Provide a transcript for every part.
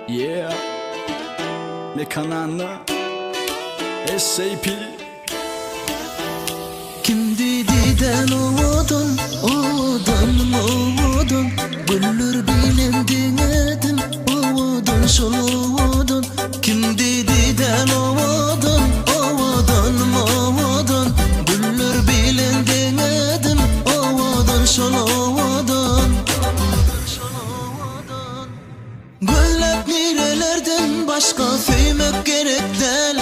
Yeah Mekananda SAP Kim diýdi däl owadan, owadan, owadan Güller bilen deňedim, owadan şol owadan Kim diýdi däl owadan, owadan, owadan Güller bilen deňedim, owadan şol owadan Gözläp nirelerden başga söýmek gerek däl.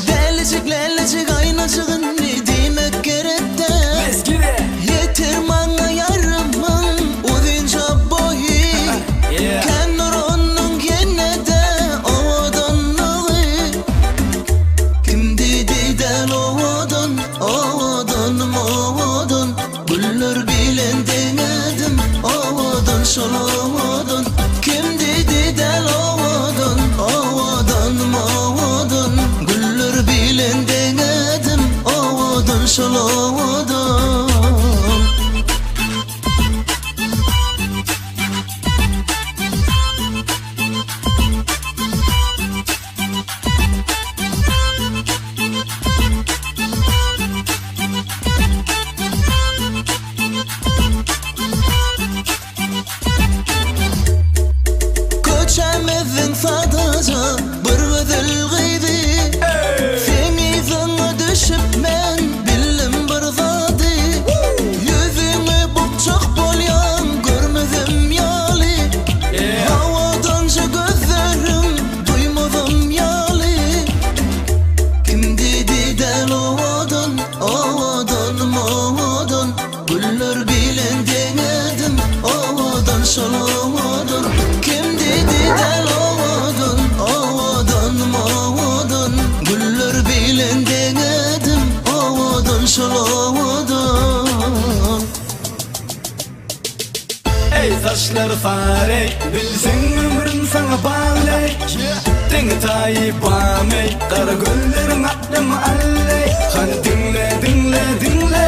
Dälijik lälijik aýnajygyn ne diýmek gerek däl. Let's get it. Ýeter maňa ýarymyň uzynja boýy. Kändir onuň ýene-de owadanlygy. Kim diýdi däl owadan, owadan, owadan. Güller bilen deňedim owadan şol owadan Kim diýdi däl owadan owadan owadan Güller bilen deňedim owadan şol owadan. Köçämiziň sadaja bir gözel gyzy Seň yzyňa düşüp men bildim bir zady Ýüzüňi bukjak bolýan görmezem ýaly Owadanja gözleriň duýmazam ýaly Kim diýdi däl owadan, owadan, owadan Güller bilen deňedim, owadan şol owadan Kim diýdi däl owadan, owadan, owadan Güller bilen deňedim, owadan şol owadan. Eý saçlary sary Bilseň ömrüm saňa bagly Deňi taýy bamy Gara gözleriň aklymy aldy Hany diňle diňle diňle.